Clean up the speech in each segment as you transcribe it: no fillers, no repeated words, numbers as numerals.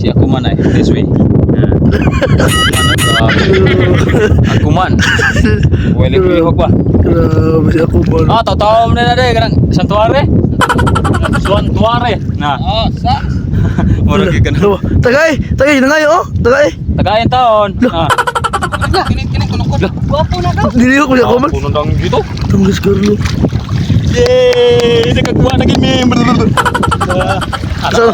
Si ako man ay this way. Ako man. Wala ko ihok ba? Grabe si ako man. Ah, totoo mo na na kanang Santuare. Santuare. Na. Oh, sa. Mura gyud kana. Dalawa. Tagay! Tagay! Nangayo oh! Tagay! Tagayan taon. Ah. Kini kini kunukod. Gwapo na daw. Dili ko ako man. Puno dang dito. Tunggas Carlo. Yay! Nakakuha na gini. Sa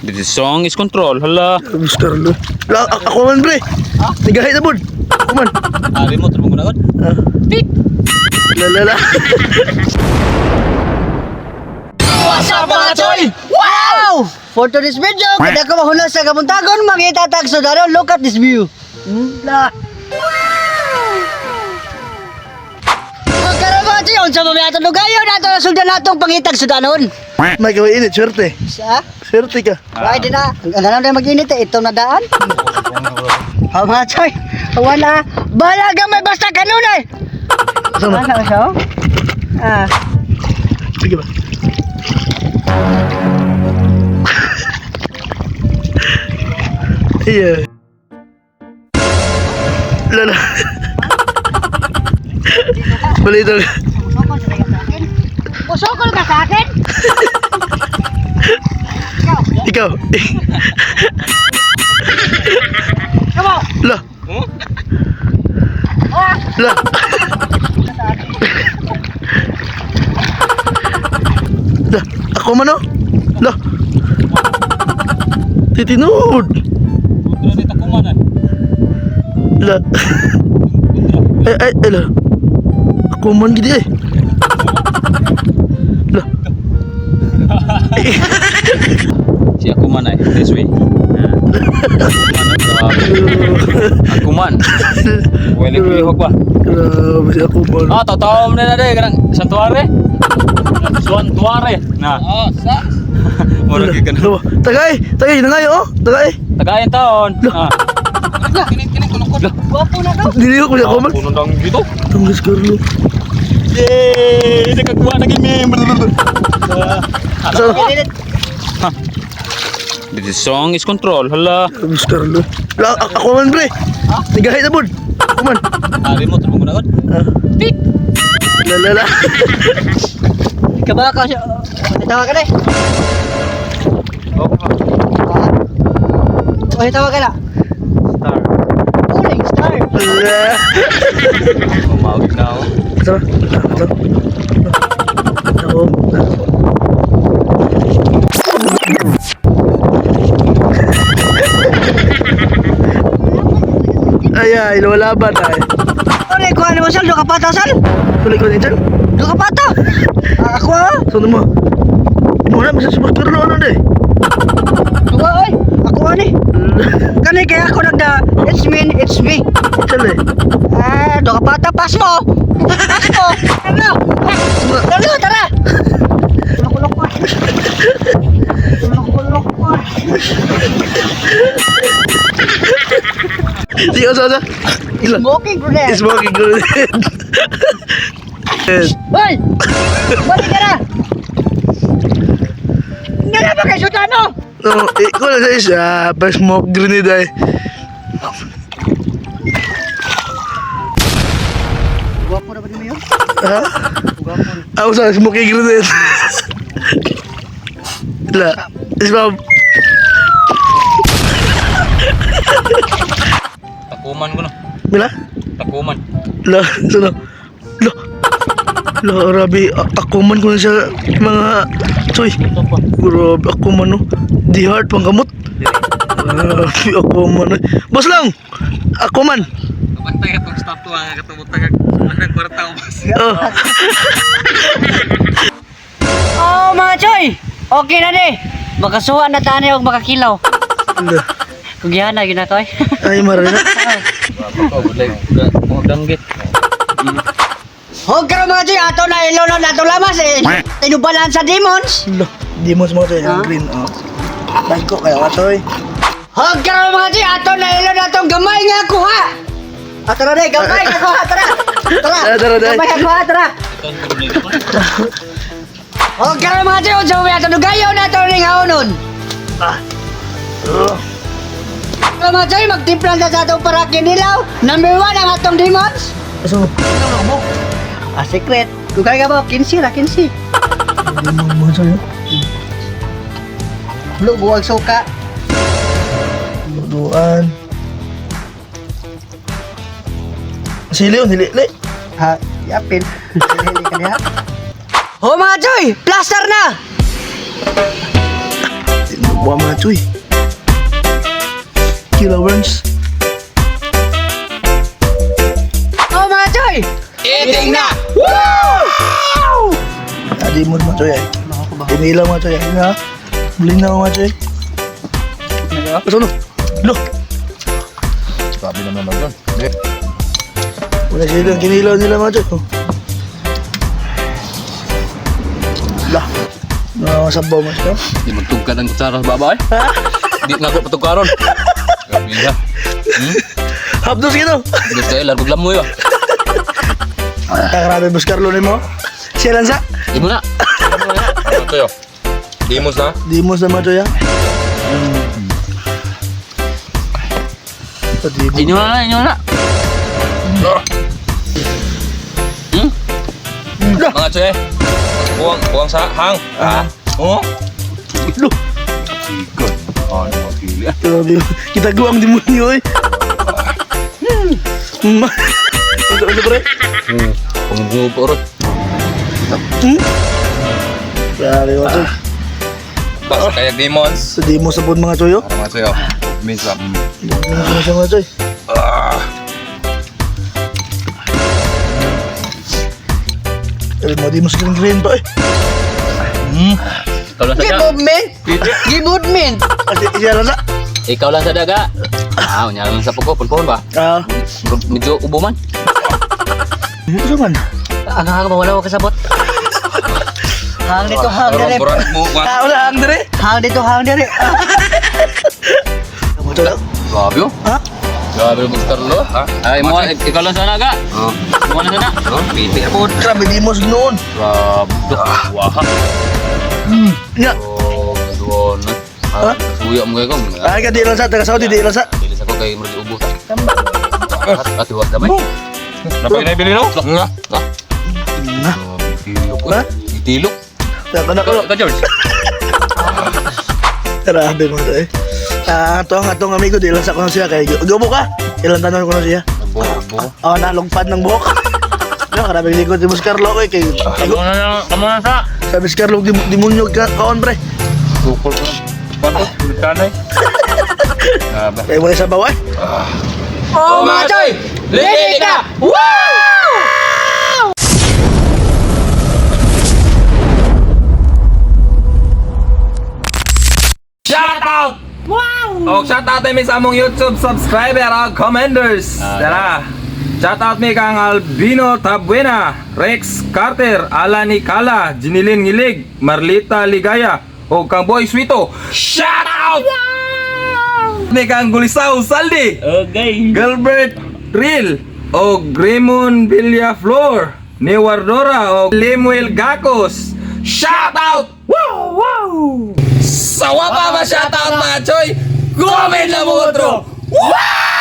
This song is control. Hala. Tunggas Carlo. La, ako man pre. Nagahi na bod. Ako man. Ah, remote mo gud. Ah. La la la. What's up, mga choy? Wow! For today's video, kada ko mahulog sa kabuntagon, mangita tag sudanon. Look at this view. La. Karon, mga choy, unsa man may atong lugayon ato na sundan natong pangitag sudanon. May gawin init, swerte. Sa? Swerte ka. Ay, di na. Ang alam na mag-init eh. Itong nadaan. Ha, mga choy. Wala. Balaga may basta kanunay. Sama. Ano siya? Ah. Sige ba? Iya. La la. Balito. Musukol ka sa akin? Ikaw. Come on. La. La. La. Ako man oh. La. Titinood. Putra ni Takuman ay. La. Ay, ay, ay, la. Ako man gidi eh. La. Si ako man ay this way. Ako man. Wala ko ihok ba? Grabe si ako man. Ah, totoo mo na na kanang Santuare. Santuare. Na. Oh, sa. Mura gyud kana. Dalawa. Tagay! Tagay! Nangayo oh! Tagay! Tagayan taon. Ah. Kini kini kunukod. Gwapo na daw. Dili ko ako man. Puno dang dito. Tunggas Carlo. Yay! Nakakuha na gini. Sa This song is control. Hala. Tunggas Carlo. La, ako man pre. Nagahi na bod. Ako man. Ah, remote mo gud. Ah. La la la. Kabaka ka siya. Tawa ka na eh. Oh, tawa ka na. Star. Falling star. La. Mawag na ako. Sa. Sa. Ako. Ay ay, lumalaban ay. Ano kuha ni mo sal? Duha ka pata sal? Tuloy ko na dyan. Duha ka pata. Ah, ako ah. Saan mo? Mo na, masa si Carlo ano de? Duha oy. Ako ani. Kani kaya ako nagda. It's me, it's me. Saan eh? Ah, duha ka pata pas mo. Pas mo. Ano? Tara, tara. Kulok-kulok pa. Kulok-kulok pa. Sige, asa, asa. Ila. Smoking grenade. Smoking grenade. Hoy! Balik ka na! Nga na ba kay Sutano? No, eh, ko na sa isa, pa smoke grenade ay. Gwapo na ba niyo? Ha? Ako sa smoking grenade. La, isma. Takuman ko no. Mila? Takuman. La, sana. La. La, grabe. Ako man ko na siya mga choy. Grabe, ako man no. Di heart panggamot. Grabe, ako man. Oy. Boss lang. Ako man. Bantay atong stop to ang katubot tag ang kwarta ubos. Oh. Oh, mga choy! Okay na di! Makasuha na tani og makakilaw. La. Kung gihana, yun na to eh. Ay, marana. Ako danggit. Huwag ka mga choy, ato na ilaw na ato lamas eh. Tinubalan sa demons. La, di mo sa mga choy. Ang green, oh. Bago kayo ka, choy. Huwag ka mga choy, ato na ilaw na atong gamay nga kuha. Ato na di, gamay nga kuha, tara. Tara, Tara, tara, tara. gamay nga kuha, tara. Huwag ka mga choy, unsa may ato nugayo na ato ning haunon. Ah. Ugh. So, mga choy, magtimpla na sa atong para kinilaw. Number 1 ang atong demons. Asa mo? Ah, secret. Kung kaya ka ba, 15 ra, 15. Demon mga choy. Oh. Lugo ang suka. Duan. Sili yun, hili, hili. Ha, yapin. Dili ka diha. Ho mga choy, plaster na! Buwa mga choy. Killer worms. Ho mga choy! Eating na! Adi mo mga choy eh. Inilaw mga choy eh. Ha? Bulinaw mga choy. Asa no? Lo! Grabe naman mag yun. Hindi. Wala sila ang kinilaw nila mga choy. Oh. Lah. Nakakasabaw mga choy. Di magtugkad ang kutsara sa baba eh. Di na ako patugkaron. Grabe ha. Hapdos gino. Gusto eh, largog lamoy ba? Ah, grabe Boss Carlo nimo. Siya lang sa. Di mo na. Ano to yo? Demons na? Di mo sa mga choy ha. Pati mo. Inyo na, inyo na. Hmm? Lah. Mga choy. Kuwang, kuwang sa hang. Ha? Oh? Lo. Sigon. Ay, makili ah. Grabe. Kita guwang demonyo eh. Hmm. Ano ano pre? Pangguporot. Grabe mga choy. Basta kaya demons. Sa di mo sabon mga choy oh. Mga choy. Oh. Minsa. Ano siya mga choy? Sabi mo, di mo green green pa eh. Ikaw lang sa Give daga. movement! Give movement! Kasi siya lang sa. Ikaw lang sa daga. Ah, unya lang sa puko, punpon ba? Ah, Medyo ubo man. ano man? Ang hang ba, wala ko kasabot. Hang dito, hang dire. Buran mo. Ah, wala ang dire. Hang dito, hang dire. Mga choy. oh. Grabe oh. Ha? Grabe mo Carlo. Ha? Ay, mo ikaw lang sa daga. Oh. Mo na sana. Oh, piti po. Grabe, di mo noon. Grabe. Wah. Nga. Oh, doon. Ha? Ah, suya mo kayo kong. Ay, ka di lang sa. Taga Saudi, di lang sa. Bilis ako kay murag ubo ta. At iwas damay. Napay na ibili no? Nga. Ah, Na. Itilok. Ha? Itilok. Taka na ko. Ikaw, George. Grabe mga choy. Ah, ito ang atong amigo, di lang sa ko na siya. Kay Gubo ka. Ilang tanong ko na siya. Ubo, ubo. Oh, nalungpad ng buhok. No, grabe likod si Boss Carlo ko eh. Kay, Kamu na, kamu na sa. sabi si Carlo, demonyo ka, kaon pre. Tukol ko. Pato, kanay. Grabe. Kaya mo na sa bawa eh. Oh mga choy! Lilik na! Wow! Shout out! Wow! Og shout out mi sa among YouTube subscriber og commenters. Tara. Shout out mi kang Albino Tabuena, Rex Carter, Alani Kala, Jinilin Ngilig, Marlita Ligaya, og kang Boy Sweeto. Shout out! Mi kang Gulisaw Saldi, Okay. Gilbert Real, og Raymond Villaflor, Newardora og Lemuel Gacos. Shout out! Wow! Wow! Sa wapa ba shout out mga choy? Comment na mo otro! Wow!